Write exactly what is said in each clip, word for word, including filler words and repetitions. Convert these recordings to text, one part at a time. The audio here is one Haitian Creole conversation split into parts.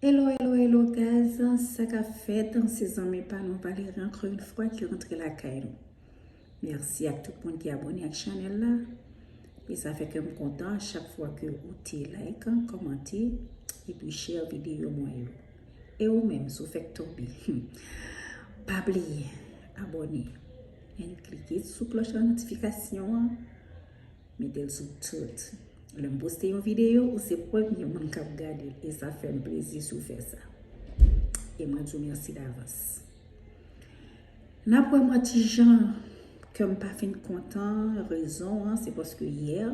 Hello, hello, hello, guys. Sa k ap fèt? Se zanmi pa nou, Valérie, encore une fois, ki rantre lakay nou. Mèsi ak tout moun ki abòne ak chanèl la. E sa fè kè m kontan chak fwa ke ou te like, kòmante, epi share videyo mwen yo. E ou menm, si w fèk tonbe, pa bliye abòne. And klike sou klòch la notifikasyon an. Mete l sou tout. Lè m poste yon videyo, ou se premye moun k ap gade l, e sa fè m plezi si w fè sa. E mwen di w mèsi davans. N ap wè mwen ti jan kè m pa fin kontan, rezon an, se paske yè,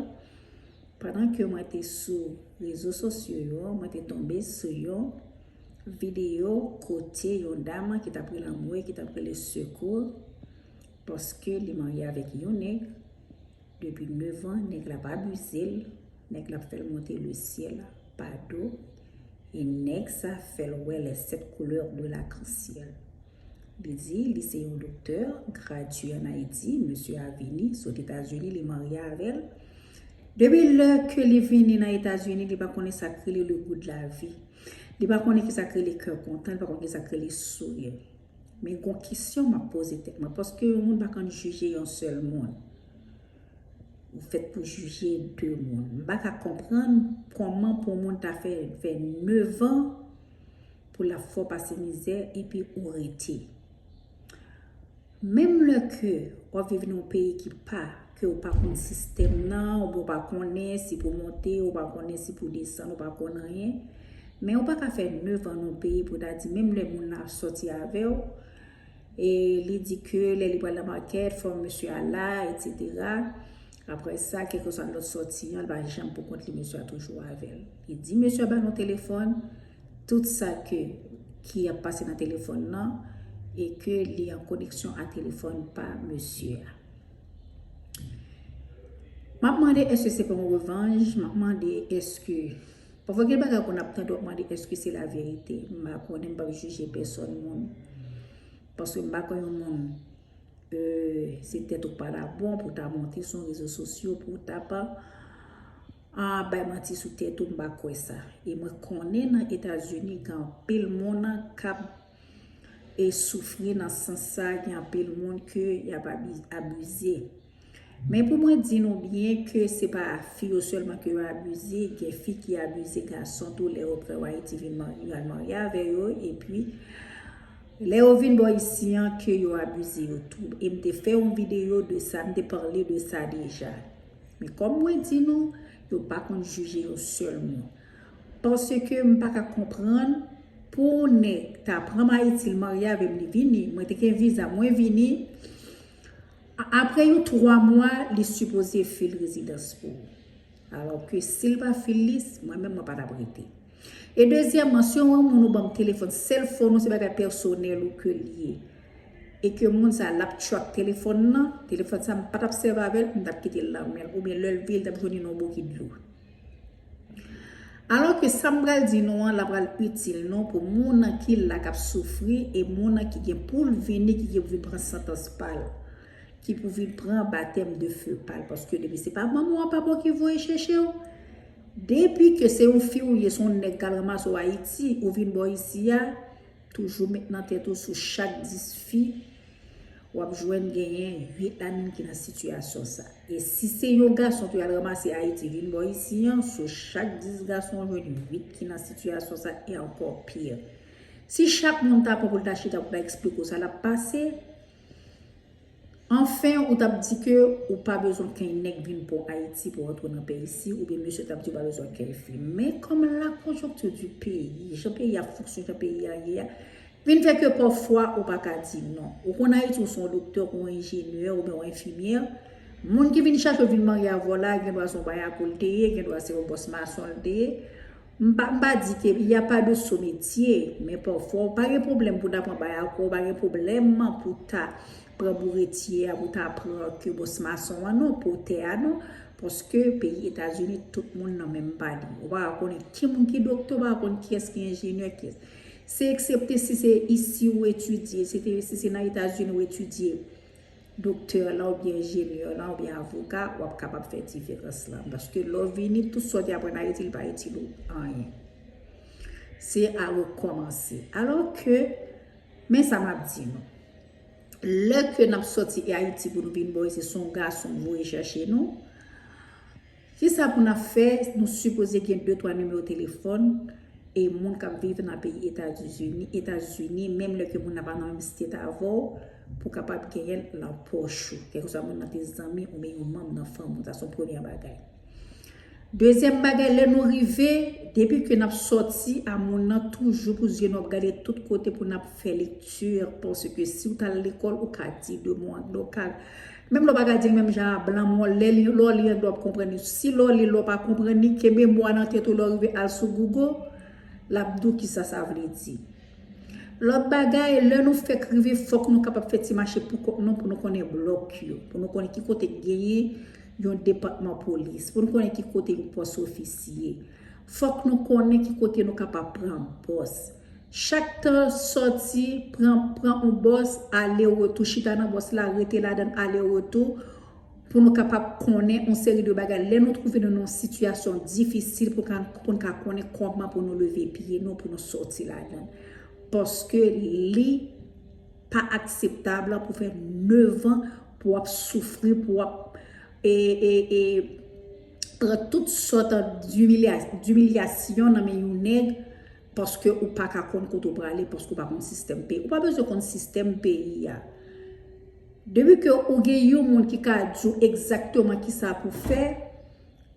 pandan ke mwen te sou rezo sosyo yo, mwen te tonbe sou yon videyo kote yon dam ki t ap rele anmwe, ki t ap rele Sekou, paske li marye avèk yon nèg depi nèf an, nèg la ap abize l, nèg la ap fè l monte lesyèl pa do, e nèg sa fè l wè les sept couleurs de l'arc-en-ciel. Li di li se yon doktè gradye ann Ayiti, mesye a vini sot Etazini, li marye avè l. Depi lè ke li vini nan Etazini, li pa konnen sa k rele le goût de la vie. Li pa konnen ki sa k rele kè kontan, li pa konnen ki sa k rele sourire. Men gon kesyon m ap poze tèt mwen, paske yon moun pa konn jije yon sèl moun. Ou fèt pou jije de moun. M pa ka konprann kòman pou yon moun ta fè, fè nèf an pou l ap fè w pase mizè epi ou rete. Menm lè ke w ap viv nan yon peyi ki pa, ke w pa konn sistèm nan, oubyen w pa konnen si pou monte, ou pa konnen si pou desann, ou pa konn anyen, men ou pa ka fè nèf an nan yon peyi pou w ta di, menm lè moun nan ap sòti avè w, e li di ke lè li pral nan makèt, fò mesye a la, etsetera. Apre sa, kèlkeswa lòt sòti an, li pa janm pou kont li, mesye a toujou avè l. Li di mesye a ba l yon telefòn, tout sa ke, ki ap pase nan telefòn nan, e ke li an koneksyon a telefòn pa mesye a. M ap mande èske se pa yon revanj, m ap mande èske, pafwa gen bagay konn ap tande w ap mande èske se laverite. M pa konnen, m p ap jije pèsòn moun. Paske m pa kwè yon moun, euh, se tèt ou pa la bon pou ta monte sou rezo sosyo, pou ta pa, ah, bay manti sou tèt ou, m pa kwè sa. E mwen konnen nan Etazini, gen anpil moun k ap e soufri nan sans sa, gen anpil moun ke y ap abi-, abize. Men pou mwen di nou byen ke se pa fi yo sèlman ke yo abize, gen fi ki abize gason tou lè yo pran yo Ayiti vin marye, yo al marye avè yo, epi lè yo vin bò isi an ke yo abize yo tou. E m te fè yon videyo de sa, m te pale de sa deja. Men kòm mwen di nou, yo pa konn jije yon sèl moun. Paske m pa ka konprann pou yon nèg ta pran m Ayiti, l marye avè m, li vini, mwen te gen viza, mwen vini. A-, apre yon twa mwa, li sipoze fil rezidans pou ou. Alò ke si l pa fil li, mwen menm mwen pa t ap rete. E dezyèmman, si yon moun ou ban m telefòn, sèl fòn ou se bagay pèsonèl ou ke l ye. E ke moun sa l ap track telefòn nan, telefòn sa m pa t ap sèvi avè l, m t ap kite l nan men l, oubyen lè l veye l t ap jwenn li nan yon bokit dlo. Alò ke sa m pral di nou an, l ap pral itil nou pou moun nan ki la k ap soufri e moun nan ki gen pou l vini, ki gen pou vin pran santans pa l, ki pou vin pran batèm de fe pa l. Paske depi se pa manman w a, papa w ki voye chèche w, depi ke se yon fi ou ye, se yon nèg k al ranmase w Ayiti, ou vin bò isi a, toujou met nan tèt ou sou chak dis fi, w ap jwenn genyen uit ladann ki nan sitiyasyon sa. E si se yon gason tou y al ranmase Ayiti vin bò isi an, sou chak dis gason w jwenn uit ki nan sitiyasyon sa e ankò pi. Si chak moun ta pran pou l ta chita pou l ta eksplike w sa l ap pase, anfen, ou t ap di ke ou pa bezwen ken nèg vin pran w Ayiti pou w antre nan peyi isi, oubyen mesye t ap di w pa bezwen ken fi. Men kòm la conjoncture du pays, jan peyi a fonksyone, jan peyi a ye a, vin fè ke pafwa ou pa ka di non. Ou konn Ayiti, ou se yon doktè, ou yon enjenyè, oubyen yon enfimyè. Moun ki vin chache w vin marye avè w la, gen dwa se yon bayakou l te ye, gen dwa se yon bòs mason l te ye. M pa, m pa di ke y a pa de sou metye, men pafwa ou pa gen pwoblèm pou ta pran bayakou, ou pa gen pwoblèm pou ta pran bouretye a, pou ta pran ke bòs mason an non, pòtè a non, paske peyi Etazini tout moun nan menm pa li. Ou pa ka konnen ki moun ki doktè, ou pa ka konn kiyès ki enjenyè, kiyès. Se eksepte si se isi ou etidye, si te, si se nan Etazini ou etidye doktè lan oubyen enjenyè lan oubyen avoka, w ap kapab fè diferans lan. Paske lè w vini, tout sa w te aprann Ayiti, li pa itil ou anyen. Se a rekòmanse. Alò ke, men sa m ap di nou. Lè ke n ap sòti Ayiti pou nou vin bò isit, se yon gason voye chèche nou. Kisa pou n ap fè? Nou sipoze gen de twa nimewo telefòn e moun k ap viv nan peyi Etazini, Etazini, menm lè ke moun nan pa nan menm state avè w, pou kapab genyen l nan pòch ou. Kèlkeswa moun nan te zanmi oubyen yon manm nan fanmi w, sa se yon premye bagay. Dezyèm bagay, lè nou rive, depi ke n ap sòti a moun nan, toujou pou zye nou ap gade tout kote pou n ap fè lekti, paske si w t al lekòl, ou ka di de mo anglè, ou ka, menm lè w pa ka di l menm jan a blan, men lè li, lè w li anglè, w ap konprann li. Si lè w li, lè w pa konprann li, kenbe mo a nan tèt ou, lè w rive al sou Google, l ap di w kisa sa vle di. Lòt bagay, lè nou fèk rive, fòk nou kapab fè ti mache pou kont nou, pou nou konnen blòk yo, pou nou konnen ki kote k genyen yon depatman polis, pou nou konnen ki kote yon pòs ofisye. Fòk nou konnen ki kote nou kapab pran bòs. Chak tan sòti, pran, pran yon bòs, ale retou, chita nan bòs la, rete ladan l, ale retou, pou nou kapab konnen yon seri de bagay. Lè nou twouve nou nan yon sitiyasyon difisil pou ka, pou n ka konnen kòman pou nou leve pye nou, pou nou sòti ladan l. Paske li pa akseptab pou fè nev an pou w ap soufri, pou w ap e, e, e, pran tout sòt dimilya-, dimilyasyon nan men yon nèg, paske ou pa ka konn kote w prale, paske ou pa konn sistèm peyi. Ou pa bezwen konn sistèm peyi a. Depi ke ou gen yon moun ki ka di w egzakteman kisa pou fè,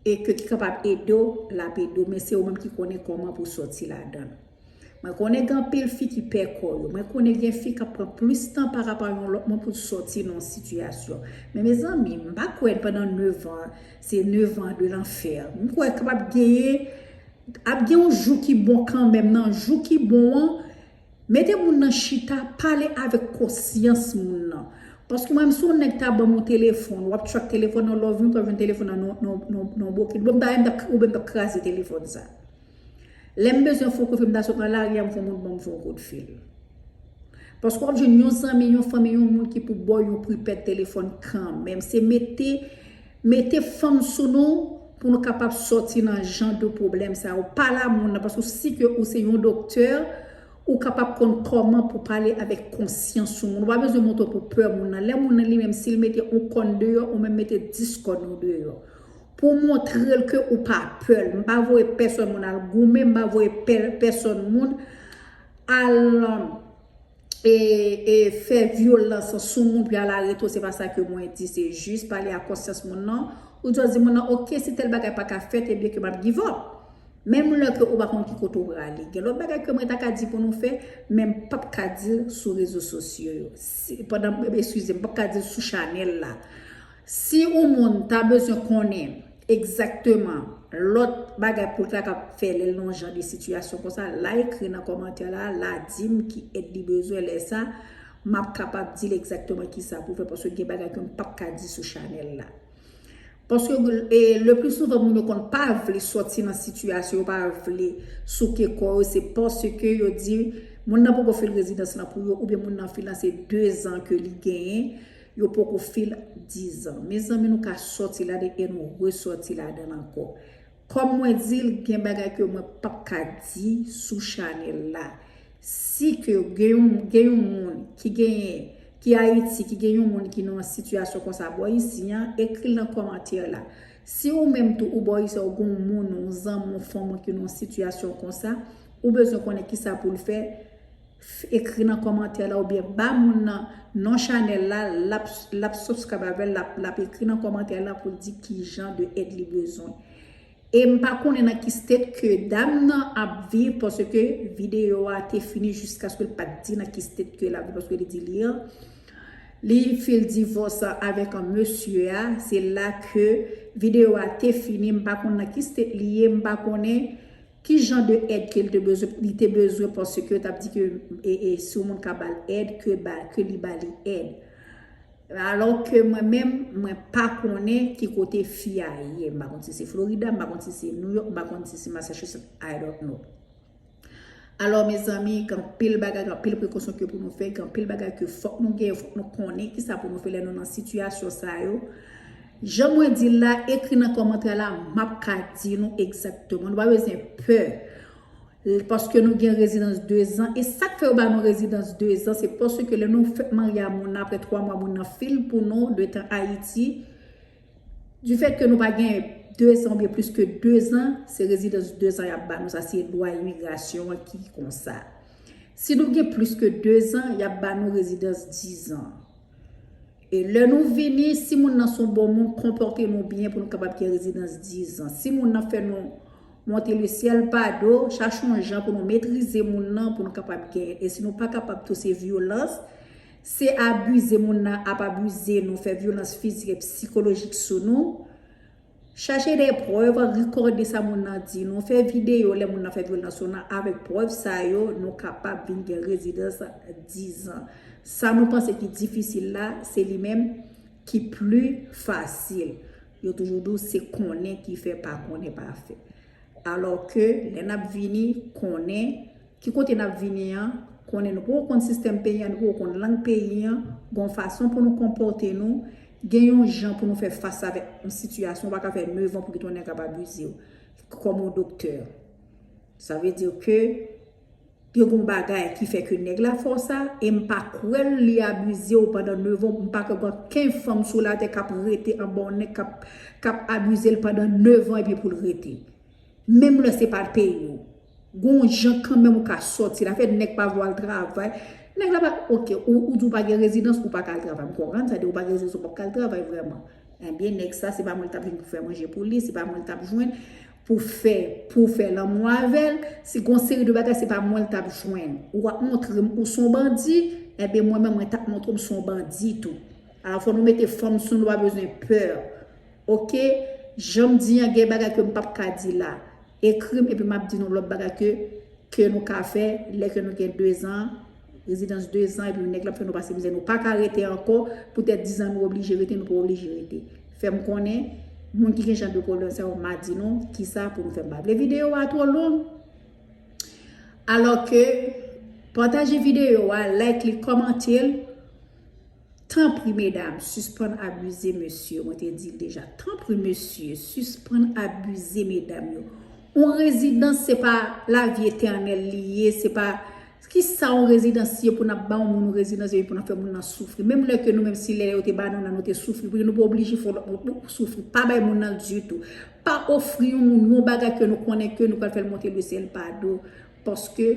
e ke ki kapab ede w, l ap ede w, men se ou menm ki konnen kòman pou w sòti ladan l. Mwen konnen gen anpil fi ki pè kò yo. Mwen konnen gen fi k ap pran plis tan pa rapò a yon lòt moun pou l sòti nan yon sitiyasyon. Men mezanmi, m pa kwè pandan nev an, se nev an de lanfè. M kwè kapab genyen, ap gen yon jou ki bon kanmenm. Nan jou ki bon an, mete moun nan chita, pale avèk konsyans moun nan. Paske mwen, si yon nèg ta ban m yon telefòn, w ap track telefòn nan, lè w vin, w ap jwenn telefòn nan, nan, nan, nan, nan bokit. Bon, m ta, m ta, oubyen m t ap kraze telefòn sa. Lè m bezwen fè yon kout fil, m ta sot nan lari a, m fè yon moun ban m fè yon kout fil. Paske w ap jwenn yon zanmi, yon fanmi, yon moun ki pou ba w yon pripèd telefòn kanmenm. Se mete, mete fanm sou nou pou nou kapab sòti nan jan de pwoblèm sa yo. Pale a moun nan, paske si ke ou se yon doktè, ou kapab konn kòman pou pale avèk konsyans sou moun. Ou pa bezwen montre pou pè moun nan. Lè moun nan li menm, si l mete yon kòn deyò, ou menm mete dis kòn ou deyò. Pou montre l ke ou pa pè l. M pa voye pèsonn moun al goumen, m pa voye pè-, pèsonn moun al, e, e, fè vyolans sou moun pou y al arete w. Se pa sa ke mwen di, se jis pale a konsyans moun nan. Ou dwe di moun nan, oke, si tèl bagay pa ka fèt, ebyen ke m ap give up. Menm lè ke ou pa konn ki kote w prale. Gen lòt bagay ke mwen ta ka di pou nou fè, men m p ap ka di l sou rezo sosyo yo. Si, pandan, eskize m, m p ap ka di l sou chanèl la. Si yon moun ta bezwen konnen egzakteman lòt bagay pou l ta ka fè lè l nan yon jan de sitiyasyon konsa, l a ekri nan kòmantè la, l a di m ki èd li bezwen, lè sa, m ap kapab di l egzakteman kisa pou fè, paske gen bagay ke m p ap ka di sou chanèl la. Paske, e, le pli souvan, moun yo konn pa vle sòti nan sitiyasyon, yo pa vle souke kò yo, se paske yo di moun nan poko fil rezidans lan pou yo, oubyen moun nan fil lan se de zan ke li genyen, yo poko fil diz an. Mezanmi, nou ka sòti ladan e nou resòti ladan ankò. Kòm mwen di l, gen bagay ke mwen p ap ka di sou chanèl la. Si ke gen yon, gen yon moun ki genyen, ki Ayiti, ki gen yon moun ki nan yon sitiyasyon konsa bò isi an, ekri l nan kòmantè la. Si ou menm tou ou bò isi an, ou gen yon moun, yon zanmi, yon fanmi ki nan yon sitiyasyon konsa, ou bezwen konnen kisa pou l fè, f-, ekri nan kòmantè la oubyen ba moun nan non chanèl la, l ap, l ap subscribe avè l, l ap, l ap ekri nan kòmantè la pou l di ki jan de èd li bezwen. E m pa konnen nan ki state ke dam nan ap viv, paske videyo a te fini jiskaske l pa t di nan ki state ke l ap viv, paske li di li an, li fil divòs avèk an mesye a, se la ke videyo a te fini, m pa konn nan ki state li ye, m pa konnen ki jan de èd ke l te bezwen, li te bezwen, paske yo t ap di ke, e, e, si yon moun ka ba l èd, ke ba, ke li ba li èd. Alò ke mwen menm, mwen pa konnen ki kote fi a ye. M pa konn si se Florida, m pa konn si se New York, m pa konn si se Massachusetts, I don't know. Alò, mezanmi, gen anpil bagay, gen anpil prekosyon ke pou nou fè, gen anpil bagay ke fòk nou genyen, fòk nou konnen kisa pou nou fè lè nou nan sitiyasyon sa yo. Jan mwen di l la, ekri nan kòmantè la, m ap ka di nou egzakteman. Nou pa bezwen pè. Paske nou gen rezidans de zan. E sa k fè yo ba nou rezidans de zan, se paske lè nou fèk marye a moun nan, apre twa mwa, moun nan fil pou nou, detan Ayiti, du fait que nou pa gen de zan oubyen plis ke de zan, se rezidans de zan y ap ba nou. Sa se lwa imigrasyon an ki konsa. Si nou gen plis ke de zan, y ap ba nou rezidans dizan. E lè nou vini, si moun nan se yon bon moun, konpòte nou byen pou nou kapab gen rezidans dizan. Si moun nan fè nou monte le syèl pa do, chache yon jan pou nou metrize moun nan, pou nou kapab genyen. E si nou pa kapab tou, se vyolans, se abize moun nan ap abize nou, fè vyolans fizik e sikolojik sou nou. Chache de prèv, rekòde sa moun nan di nou, fè videyo lè moun nan fè vyolans sou nou avèk prèv sa yo, nou kapab vin gen rezidans dizan. Sa nou panse ki difisil la, se li menm ki pli fasil. Yo toujou di w se konnen ki fè, pa konnen pa fè. Alò ke lè n ap vini, konnen ki kote n ap vini an, konnen nou poko konn sistèm peyi an, nou poko konn lang peyi an, gon fason pou nou konpòte nou, gen yon jan pou nou fè fas avèk yon sitiyasyon, ou pa ka fè nèf an pou kite yon nèg ap abize w kòm yon doktè. Sa vle di ke gen yon bagay ki fè ke nèg la fè w sa, e m pa kwè l li abize w pandan nèf an, m pa kwè gen okenn fanm sou latè k ap rete anba yon nèg k ap, k ap abize l pandan nèf an epi pou l rete. Menm lè se pa peyi w. Gon jan kanmenm ou ka sòti la, fè nèg pa vle al travay. Nèg la pa, oke, ou, ou di w pa gen rezidans, ou pa ka al travay. M konprann sa, di ou pa gen rezidans, ou p ap ka al travay vrèman. Ebyen, nèg sa, se pa mwen l t ap jwenn pou fè manje pou li, se pa mwen l t ap jwenn pou fè, pou fè lanmou avè l. Si gon seri de bagay, se pa mwen l t ap jwenn. Ou ap montre m ou se yon bandi, ebyen, mwen menm, mwen t ap montre w m se yon bandi tou. Alò, fò nou mete fanm sou nou, pa bezwen pè. Oke, jan m di an, gen bagay ke m p ap ka di la. Ekri m, epi m ap di nou lòt bagay ke, ke nou ka fè lè ke nou gen de zan, rezidans de zan, epi nèg la ap fè nou pase mizè. Nou pa ka rete ankò, poutèt dizan nou oblije rete, nou pa oblije rete. Fè m konnen, moun ki gen jan de pwoblèm sa yo, m a di nou kisa pou nou fè. M pa vle videyo a twò long. Alò ke, pataje videyo a, like li, kòmante l. Tanpri, medam, sispann abize mesye yo. Mwen te di l deja. Tanpri, mesye, sispann abize medam yo. Yon rezidans, se pa lavi etènèl li ye, se pa, kisa yon rezidans ye pou n ap ba yon moun yon rezidans epi pou n ap fè moun nan soufri? Menm lè ke nou menm si lè yo te ba nou nan, nou te soufri, pou nou pa oblije fè lòt moun soufri. Pa bay moun nan ditou. Pa ofri yon moun yon bagay ke nou konnen ke nou pral fè l monte le syèl pa do. Paske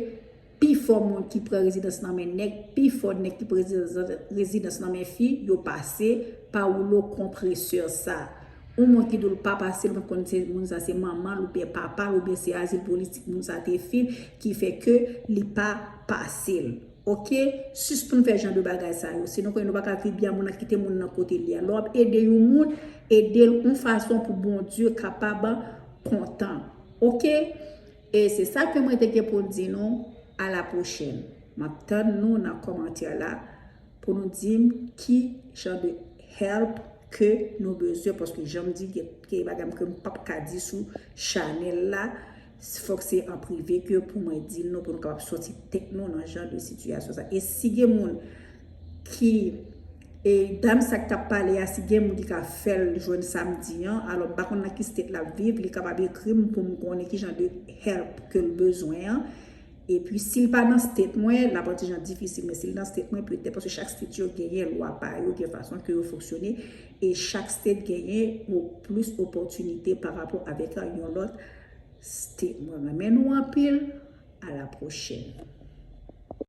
pifò moun ki pran rezidans nan men nèg, pifò nèg ki pran rezidans, rezidans nan men fi, yo pase pa woulo konpresè sa. Yon moun ki di w l pa pase l, mwen konn se moun sa se manman l oubyen papa l oubyen se azil politik moun sa te fil ki fè ke li pa pase l. Oke? Sispann fè jan de bagay sa yo. Sinon, konnen nou pa ka viv byen, moun nan kite moun nan kote li a. Lè w ap ede yon moun, ede l yon fason pou Bondye kapab kontan. Oke? E se sa ke mwen te gen pou m di nou. A la pwochèn. M ap tann nou nan kòmantè la pou nou di m ki jan de help ke nou bezwen, paske jan m di, gen, gen bagay ke m p ap ka di sou chanèl la. Fòk se an prive ke pou mwen di nou, pou nou kapab sòti tèt nou nan jan de sitiyasyon sa. E si gen moun ki, e dam sa k t ap pale a, si gen moun ki ka fè l jwenn sa m di an, alò m pa konn nan ki state l ap viv, li kapab ekri m pou m konnen ki jan de help ke l bezwen an. Epi si l pa nan state mwen, l ap yon ti jan difisil, men si l nan state mwen, petèt, paske chak state yo genyen lwa pa yo, gen fason ke yo fonksyone, e chak state genyen o-, plis opòtinite pa rapò avèk yon lòt state. Mwen renmen nou anpil, a la pwochèn.